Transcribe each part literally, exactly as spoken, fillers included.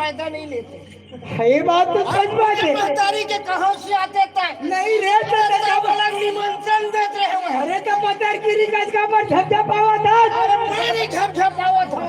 फायदा नहीं लेते। ये बात तो सच बात है। महतारी के कहाँ से आते तय? नहीं रे, तो तेरे का बोला निमंत्रण देते हैं वहाँ। अरे तो पतरगिरी का इसका पर झपझपावा था। अरे मैं नहीं झपझपावत हूँ।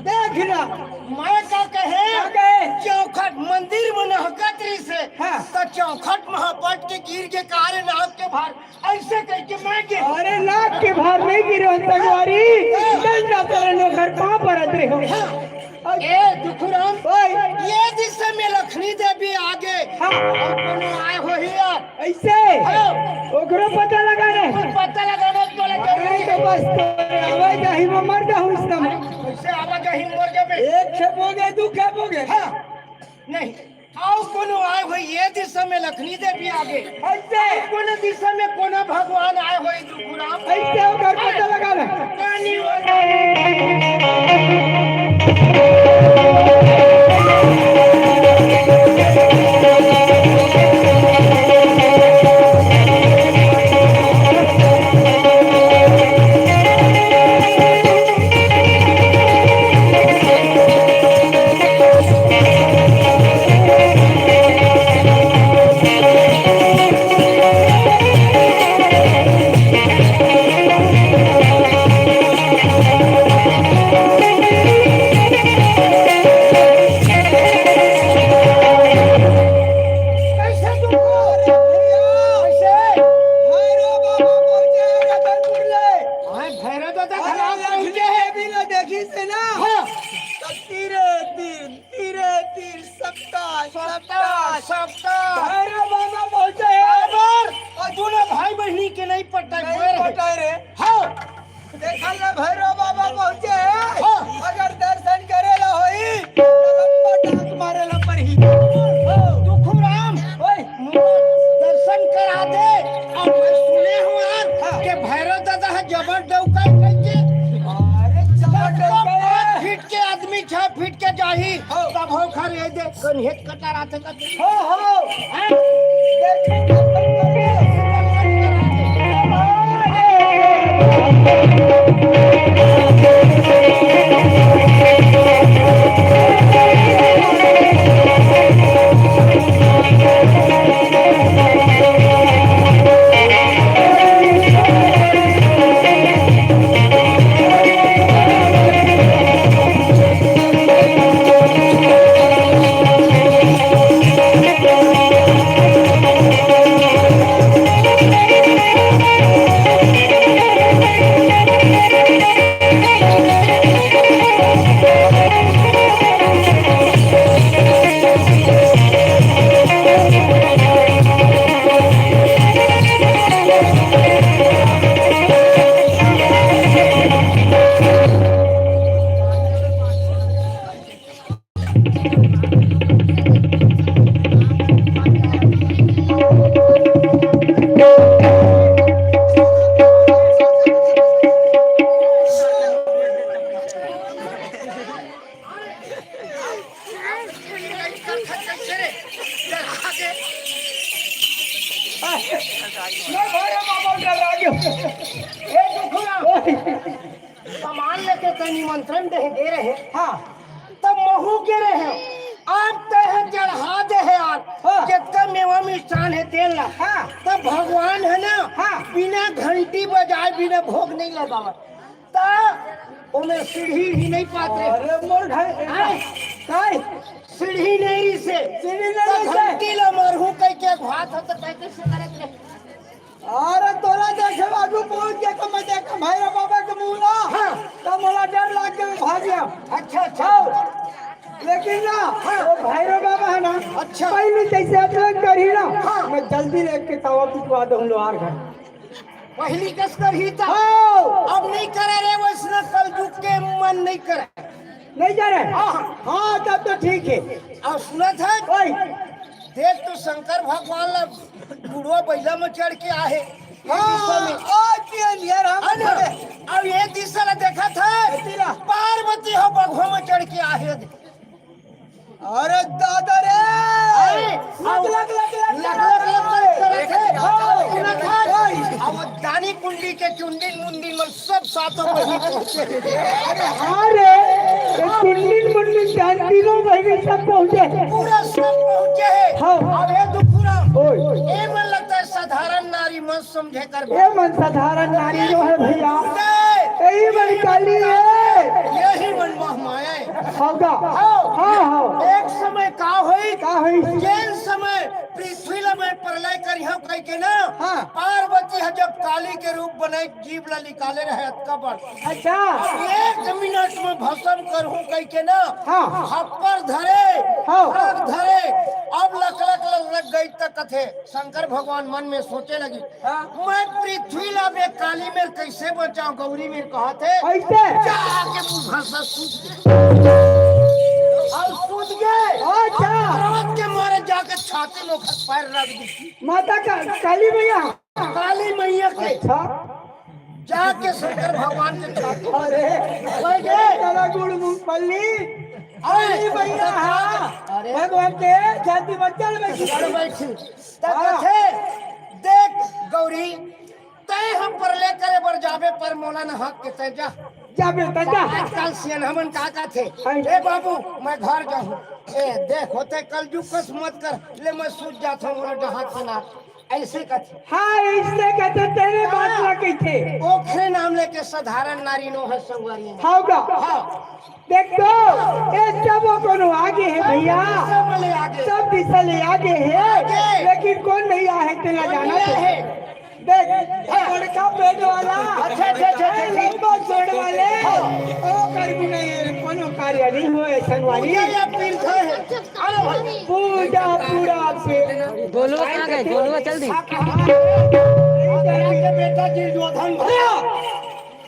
देख ना। मैं का कहे? का कहे? चौखट मंदिर में नहकत रही से। हाँ। तो चौखट महापट के गिर के कारे नाक के भार ऐसे कह के मैं गिर। अरे नाक के भार नहीं गिरे हो संगवारी। हाँ। चल जा तेरे नौकर पाँव परत रहे हो। हाँ। ए, दुखुराम, ओए। ये दिशा में लक्ष्मी देवी आगे। हाँ। और कोनो आए हो ही यार। ऐसे? हाँ। ओकरो पता लगा रे। पता लगा रे, तो लगा अरे रे। तो बस तो आवाज आही में मर जाऊँ इस समय। अरे, कैसे आवाज आही मर जाबे? एक खेप हो गए, दो खेप हो गए। हाँ। नहीं। आओ कोनो आए हो ये दिशा में लक्ष्मी देवी आगे। ऐसे? कोनो दिशा में कोनो भगवान आए हो दुखुराम। ऐसे ओकर पता लगा ना। पानी वाला। कैसे तुमको? कैसे? भैरव बाबा पहुंचे हैं रतनपुर ले। हाँ, भैरव दादा अरे, खराब लक्ष्मी पहुंचे हैं। देवी ने देखी से ना। हाँ। तो तीरे तीर, तीरे तीर, सप्ताह, सप्ताह, सप्ताह। सप्ताह। भैरव बाबा पहुंचे हैं। बराबर। और दोनों भाई बहनी के नहीं पट्टा नहीं पट्टा रे। हाँ। देखा ले भैरव बाबा पहुंचे हैं। हाँ। अगर दर्शन करे ला होई, तो लंबा डाक मारे ला पड़ही। दुखुराम, ओए। मोर दर्शन करा दे। और मैं सुने हूँ यार हाँ। कि भैरव दादा है जबर डौका करके। अरे जबर डौका है। पाँच फीट के आदमी छह फीट के जाही, हाँ। तब हो खर ये दे, कन्हेत कटा रहा था। हो, हो। सामान लेके तै निमंत्रण दे, दे रहे। हाँ। तब महू के रहे। आप तय है चढ़ा दे है यार। हाँ। जितना मेवा मिष्ठान है तेल ला। हाँ। तब भगवान है ना, हाँ। बिना घंटी बजाए, बिना भोग नहीं लगावत। ता ओमे सीढ़ी ही नहीं पाते। अरे मोर घर, आय। काय? सीढ़ी नहीं से। सीढ़ी नहीं तो से। घंटी ला मरहू कह के घात हो तो कह कैसे करत रे? अरे तोला देखे बाजू पहुंच गया तो मैं देखा भैरव बाबा के मुंह ला। हाँ। तो मोला डर लग गया, भाग गया। अच्छा, अच्छा। हाँ। लेकिन ना, हाँ। वो भैरव बाबा है ना, अच्छा। पहले जैसे अपना करी ना, हाँ। मैं जल्दी लेके तावा पिटवा दूं लोहार घर। पहली कस करही था। हाँ। अब नहीं करे रे, वैसना कलजुग के मन नहीं करे। नहीं करे? हाँ। हाँ, तब तो ठीक है। और सुनत है? ओए। देख तो शंकर भगवान ला बुढ़वा बैला में चढ़ के आहे। हाँ, दिशा में। आज के अंधियार हम है ना? खड़े। अब ये दिशा ला देखा था? कैसी ला? पार्वती हो बघवा में चढ़ के आहे। अरे दादा रे! अरे, लग, लग, लग, लग, लग, लग, लग, लग, लग, लग, हाँ। अब दानी कुंडी के चुंडी मुंडी में सब सातों बहिनी पहुंचे। अरे हाँ रे, ये चुंडी मुंडी जान तीनों बहिनी सब पहुंचे हे। पूरा सब पहुंचे हे। हाँ। अब हे दुखुरा, ओए। ए मन लगता है साधारण नारी मन समझे कर। ए मन साधारण नारी जो है भैया, नहीं। यही मन काली है। यही मन महमाया है। होगा। हाँ। हाँ, हाँ। एक समय का होई? का होई? जेन समय पृथ्वी ला मैं प्रलय करिहूं कह के ना, हाँ। पार्वती ह जब काली के रूप बनाई, जीव ला निकाले रहे अतका बड़। अच्छा। अब एक मिनट में भस्म करहूं कह के ना, हाँ। खप्पर धरे, हाँ। खड़ग धरे, अब लकलक लकलक गई त कथे। शंकर भगवान मन में सोचे लगी, हाँ। मैं पृथ्वी ला बे काली मेर कैसे बचाऊं? गौरी मेर कहत हे, कैसे? जाके मुंह भस्म सूत गए। और सूत गए। अच्छा। क्रोध के मारे जाके छाती में ओकर पैर रख दी। माता का, काली मैया। काली मैया के। अच्छा। जाके शंकर भगवान के छाती। अरे, बैठ गए। काला गुड़ मूंगफली, अरे, काली मैया, हाँ। अरे। भगवान के छाती में चल बैठी। चल बैठी। तब हाँ। कथे, देख गौरी, तैं हम प्रलय करे बर जाबे, पर मोला न हक के तैं जा। जाबे, तैं जा। आजकल सियन हमन का कहथे, हाँ। ए बाबू, मैं घर जाहूं। ए, देख, होते कल जुग कस मत कर, ले मैं सूत जात हूं, मोला डहाक के ना। ऐसे कथे। हाँ, ऐसे कथे, तेरे बात ना कथे। ओखरे नाम लेके साधारण नारी नो है संगवारी। हाँ का? हाँ। देख तो, ये सब कोनो आगे है भैया। सब ले आगे। सब दिशा ले आगे है। आगे। लेकिन कौन भैया है तेरा कौन जाना भैया तो। है? देख, हाँ। बड़का पेट वाला। अच्छा, अच्छा, अच्छा, अच्छा, अच्छा। लंबा चोड़ वाले। हाँ। ओ कर भी नहीं है, कोनो कार्य नहीं हो ऐसा वाली। पूजा या तीर्थ है। अरे भाई। पूजा पूरा पे। गोलुआ कहाँ गए? गोलुआ चल दी। हाँ, हाँ। बेटा दुर्योधन भैया।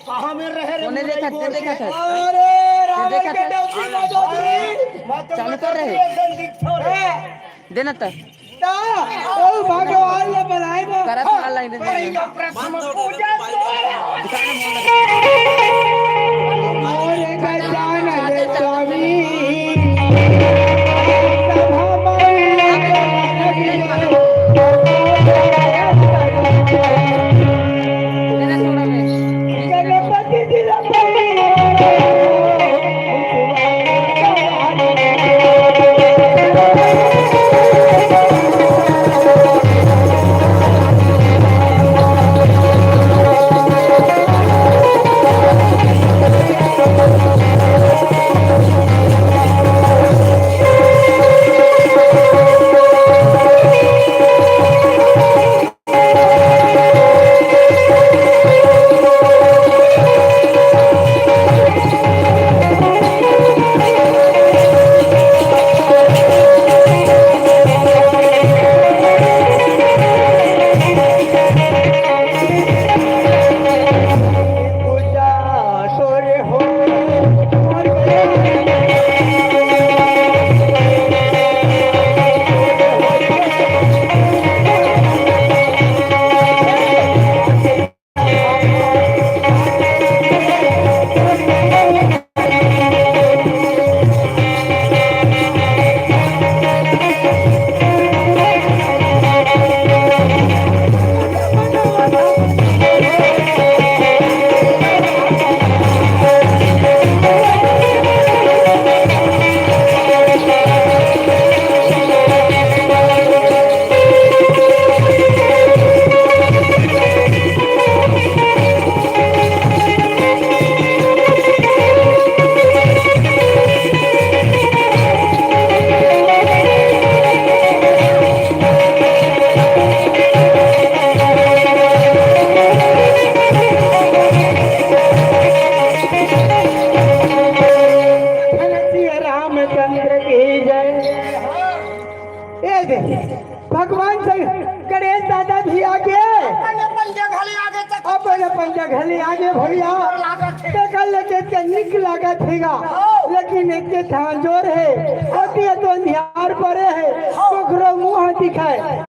कहाँ में रहे रे? उन्हें देखा, मुरई देखा था। अरे, रावण देखा के था। डौकी ना डौकी। मैं तो चालू कर रहे। एकदम दिखतो रे। देना था। ता, ओ भगवान ले बनाए वो। करा था line दे। भाई, प्रथम पूजा तो। और गजानन स्वामी। रामचंद्र की जय। ए दे, भगवान से गणेश दादा भी आगे। अपन अपन जगह ले आगे तक। अपन अपन जगह ले आगे भैया। लागत हे। देखा लेके के निक लागत हेगा। हाँ। लेकिन एक के ठान जोर है। होती है तो अंधियार परे है। हाँ। ओकरो मुंह दिखाए।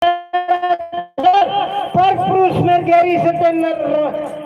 पर पुरुष में गैरी से तो नर